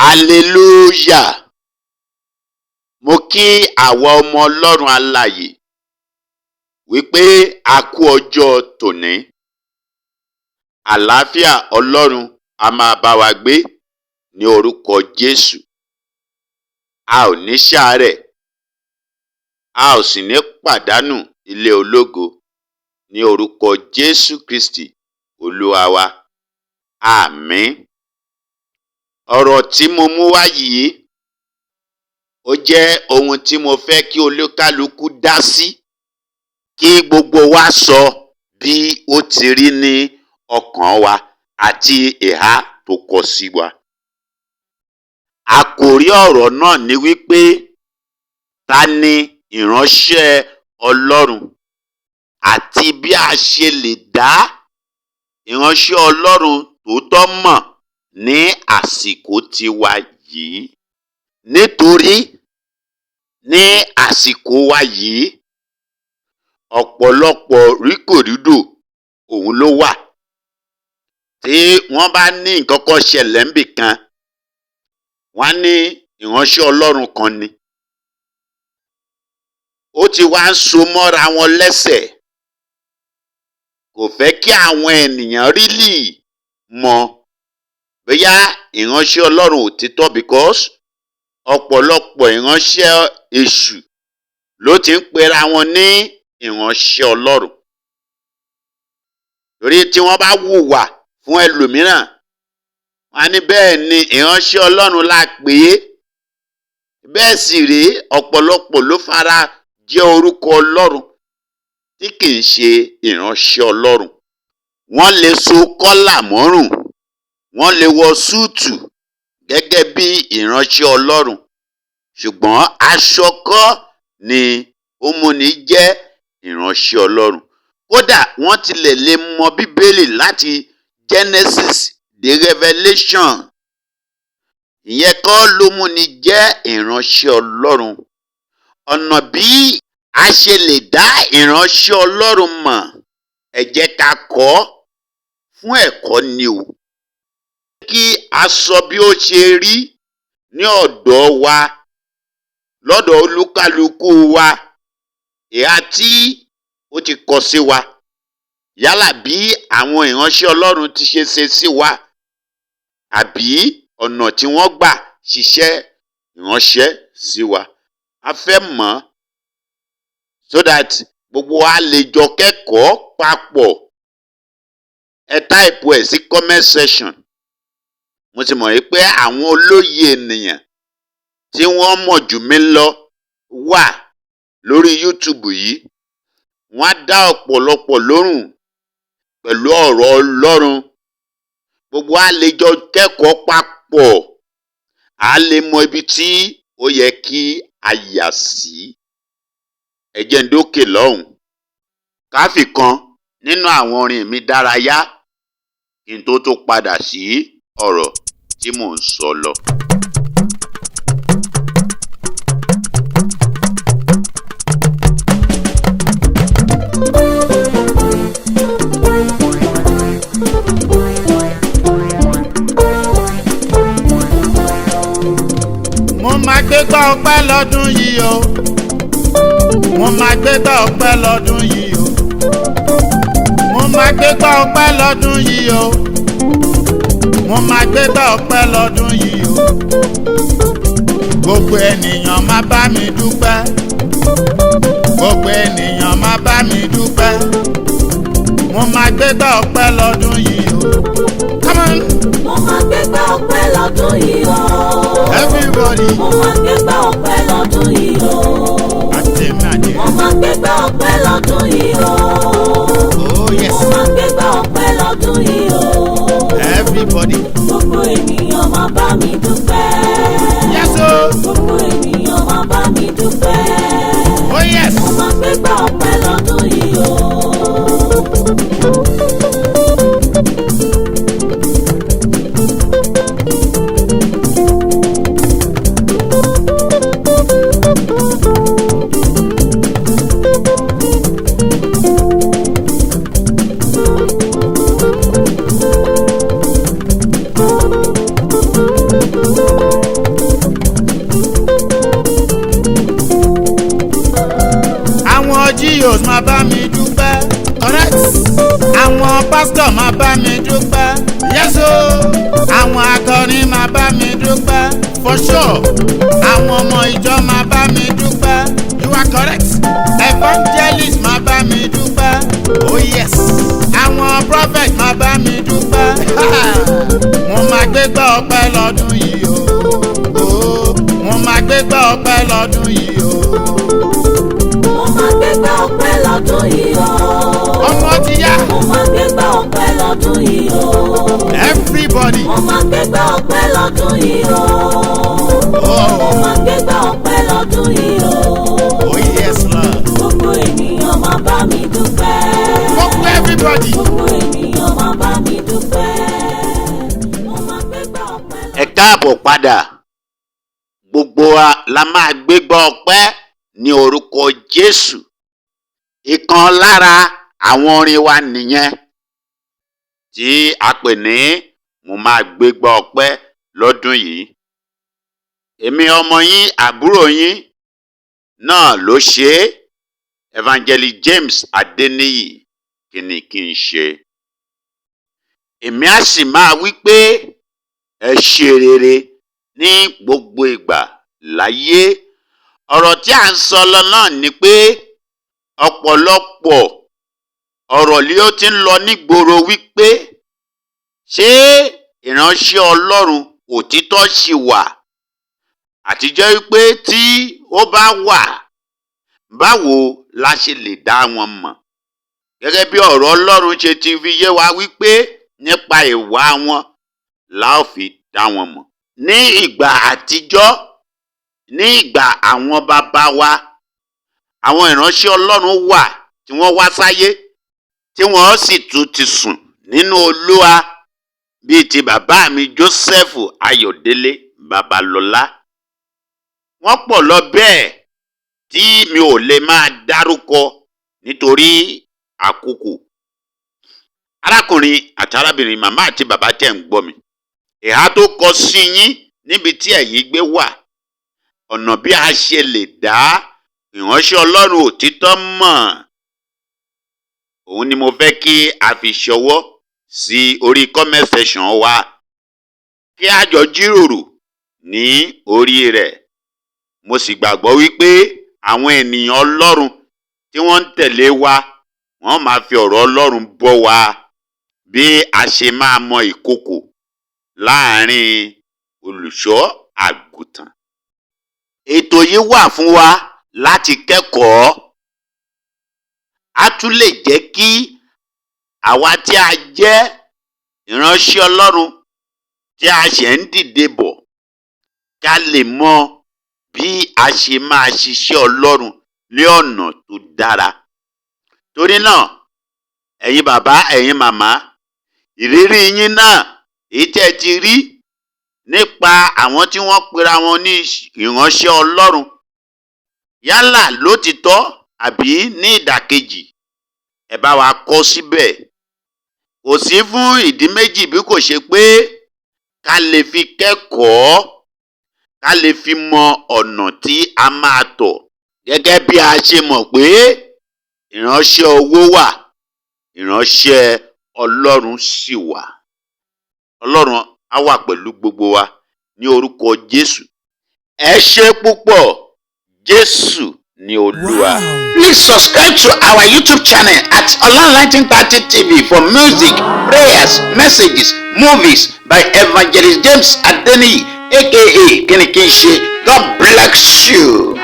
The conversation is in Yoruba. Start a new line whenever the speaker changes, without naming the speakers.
Hallelujah! Mo kí àwa ọmọ Ọlọ́run alààyè wípé a kú ọjọ́ tòní. Àlàáfíà Ọlọ́run a máa bá wa gbé ní orúkọ Jésù. A ò ní ṣàárẹ̀, a ò sì ní pàdánù ilé ológo ní orúkọ Jésù Kristi Olúwa wa. Àmín. Ọ̀rọ̀ tí mo mú wá yìí, ó jẹ́ ohun tí mo fẹ́ kí olúkálukú dá sí, kí gbogbo wa sọ bí ó ti rí ní ọkàn wa àti ìhà tó kọ sí wa. Àkòrí ọ̀rọ̀ náà ni wípé, ta ni ìránṣẹ́ Ọlọ́run àti bí a ṣe lè dá ìránṣẹ́ Ọlọ́run tòótọ́ mọ̀ ní àsìkò tiwa yìí. Nítorí ní àsìkò wa yìí, ọ̀pọ̀lọpọ̀ ríkòrídò òun ló wà. Tí wọ́n bá ní nǹkan kan ṣẹlẹ̀ níbì kan, wọ́n á ní ìránṣẹ́ Ọlọ́run kan ni. Ó ti wá ń so mọ́ra wọn lẹ́sẹ̀. Kò fẹ́ kí àwọn ènìyàn really mọ̀ bóyá ìránṣẹ́ Ọlọ́run òtítọ́, because ọ̀pọ̀lọpọ̀ ìránṣẹ́ èṣù ló ti ń pera wọn ní ìránṣẹ́ Ọlọ́run. Torí tí wọ́n bá hùwà fún ẹlòmíràn, wọ́n á ní bẹ́ẹ̀ ni ìránṣẹ́ Ọlọ́run la pè é. Bẹ́ẹ̀ sì rèé, ọ̀pọ̀lọpọ̀ ló fara jẹ́ orúkọ Ọlọ́run tí kì í ṣe ìránṣẹ́ Ọlọ́run. Wọ́n lè so kọ́là mọ́rùn, wọ́n lè wọ súùtù gẹ́gẹ́ bí ìránṣẹ́ Ọlọ́run, ṣùgbọ́n aṣọ kọ́ ni ó múni jẹ́ ìránṣẹ́ Ọlọ́run. Kódà wọ́n tilẹ̀ lè mọ Bíbélì láti Genesis dé Revelation. Ìyẹn kọ́ ló múni jẹ́ ìránṣẹ́ Ọlọ́run. Ọ̀nà bí a ṣe lè dá ìránṣẹ́ Ọlọ́run mọ̀, ẹ jẹ́ ká kọ́ fún ẹ̀kọ́ ni o. Kí a sọ bí ó ṣe rí ní ọ̀dọ̀ wa, lọ́dọ̀ olúkálukú wa, ìhà tí ó ti kọ sí wa. Yálà bí àwọn ìránṣẹ́ Ọlọ́run ti ṣe ṣe sí wa, àbí ọ̀nà tí wọ́n gbà ṣiṣẹ́ ìránṣẹ́ sí wa. A fẹ́ mọ̀ so that gbogbo wa lè jọ kẹ́kọ̀ọ́ papọ̀. Ẹ type ẹ̀ sí comment section. Mo ti mọ̀ wípé àwọn olóye ènìyàn tí wọ́n mọ̀ jù mí lọ wà lórí YouTube yìí. Wọ́n á dá ọ̀pọ̀lọpọ̀ lóhùn pẹ̀lú ọ̀rọ̀ Ọlọ́run. Gbogbo wa lè jọ kẹ́kọ̀ọ́ papọ̀. A lè mọ ibi tí ó yẹ kí a yà sí. Ẹ jẹ́ n dókè lọ́hùn. Ká fi kan nínú àwọn orin mi dárayá kí n tó tó padà sí ọ̀rọ̀ tí mò ń sọ lọ.
Mo máa gbégbá ọpẹ́ lọ́dún yìí o. Mo máa gbégbá ọpẹ́ lọ́dún yìí o. Mo máa gbégbá ọpẹ́ lọ́dún yìí o. Mo máa gbégbá ọpẹ́ lọ́dún yìí o. Gbogbo ènìyàn máa bá mi dúpẹ́. Gbogbo ènìyàn máa bá mi dúpẹ́. Mo máa gbégbá ọpẹ́ lọ́dún yìí o. Come on,
Mo máa gbégbá ọpẹ́ lọ́dún yìí o.
everybody.
Mo máa gbégbá ọpẹ́ lọ́dún yìí o.
Àtẹ̀mí àjẹ́.
Mo máa gbégbá ọpẹ́ lọ́dún yìí o.
Oh yes,
Mo máa gbégbá ọpẹ́ lọ́dún yìí o.
everybody.
Gbogbo ènìyàn máa bá mi dúpẹ́.
Yes o.
Gbogbo ènìyàn máa bá mi dúpẹ́.
Oh yes.
Mo máa gbégbá ọpẹ́ lọ́dún yìí o.
Pásítọ̀ máa bá mi dúpẹ́. Yes o. Àwọn akọrin máa bá mi dúpẹ́. For sure. Àwọn ọmọ ìjọ máa bá mi dúpẹ́. You are correct. Evangelist máa bá mi dúpẹ́. Oh yes. Àwọn prophet máa bá mi dúpẹ́. Mo máa gbégbá ọpẹ́ lọ́dún yìí o. Oh, mo máa gbégbá ọpẹ́ lọ́dún yìí o.
Mo máa gbégbá ọpẹ́ lọ́dún yìí o.
Ọmọ ti yá.
Mo máa gbégbá ọpẹ́ lọ́dún yìí o.
Everybody.
Mo máa gbégbá ọpẹ́ lọ́dún yìí o. Mo
Oh,
máa gbégbá ọpẹ́ lọ́dún yìí o.
oh yes, Lord.
Gbogbo ènìyàn máa bá mi dúpẹ́.
Gbogbo everybody.
Gbogbo ènìyàn máa bá mi dúpẹ́. Mo máa gbégbá ọpẹ́
Ẹ káàbọ̀ padà. Gbogbo wa la máa gbégbá ọpẹ́ ní orúkọ Jésù. Ìkan lára àwọn orin wa nìyẹn tí a pè ní "Mo máa gbégbá ọpẹ́ lọ́dún yìí". Èmi ọmọ yín, àbúrò yín náà ló ṣe é, Evangelist James Adeniyi. Kí ni kí n ṣe? Èmi á sì máa wí pé ẹ ṣe rere ní gbogbo ìgbà láyé. Ọ̀rọ̀ tí à ń sọ lọ náà ni pé ọ̀pọ̀lọpọ̀ ọ̀rọ̀ ni ó ti ń lọ nígboro wípé ṣé ìránṣẹ́ Ọlọ́run òtítọ́ ṣì wà, àtijọ́, wípé tí ó bá wà, báwo la ṣe lè dá wọn mọ̀, gẹ́gẹ́ bí ọ̀rọ̀ Ọlọ́run ṣe ti fi yé wa wípé nípa ìwà wọn la ó fi dá wọn mọ̀? Ní ìgbà àtijọ́, ní ìgbà àwọn bàbá wa, àwọn ìránṣẹ́ Ọlọ́run wà tí wọ́n wá sáyé, tí wọ́n sì tún ti sùn nínú Olúwa, bíi ti bàbá mi Joseph Ayọ̀délé Babalọ́lá. Wọ́n pọ̀ lọ bẹ́ẹ̀ tí mi ò lè máa dárúkọ nítorí àkókò. Arákùnrin àti arábìnrin, màmá àti bàbá tẹ̀ ń gbọ́ mi, ìhà tó kọ sí yín níbi tí ẹ̀yin gbé wà, ọ̀nà bí a ṣe lè dá ìránṣẹ́ Ọlọ́run òtítọ́ mọ̀, òun ni mo fẹ́ kí a fi ṣọwọ́ sí orí comment section wa, kí a jọ jíròrò ní orí rẹ̀. Mo sì gbàgbọ́ wípé àwọn ènìyàn Ọlọ́run tí wọ́n ń tẹ̀lé wa, wọ́n máa fi ọ̀rọ̀ Ọlọ́run bọ́ wa bí a ṣe máa mọ ìkokò láàrin olùṣọ́ àgùntàn. Ètò yìí wà fún wa láti kẹ́kọ̀ọ́. Á tún lè jẹ́ kí àwa tí a jẹ́ ìránṣẹ́ Ọlọ́run tí a ṣẹ̀ ń dìde bọ̀, ká lè mọ bí a ṣe máa ṣiṣẹ́ Ọlọ́run ní ọ̀nà tó dára. Torí náà, ẹ̀yin bàbá, ẹ̀yin màmá, ìrírí yín náà, èyí tẹ́ ẹ ti rí nípa àwọn tí wọ́n pera wọn ní ìránṣẹ́ Ọlọ́run, yálà lótìtọ́ àbí ní ìdàkejì, ẹ bá wa kọ síbẹ̀. Kò sí fún ìdí méjì bí kò ṣe pé ká lè fi kẹ́kọ̀ọ́, ká lè fi mọ ọ̀nà tí a máa tọ̀, gẹ́gẹ́ bí a ṣe mọ̀ pé ìránṣẹ́ owó wà, ìránṣẹ́ Ọlọ́run sì wà. Ọlọ́run á wà pẹ̀lú gbogbo wa ní orúkọ Jésù. Ẹ ṣé púpọ̀. Jésù ní Olúwa. Please subscribe to our YouTube channel at Ola 1930 TV for music, prayers, messages, movies by Evangelist James Adeniyi, aka Kinikinse. God bless you.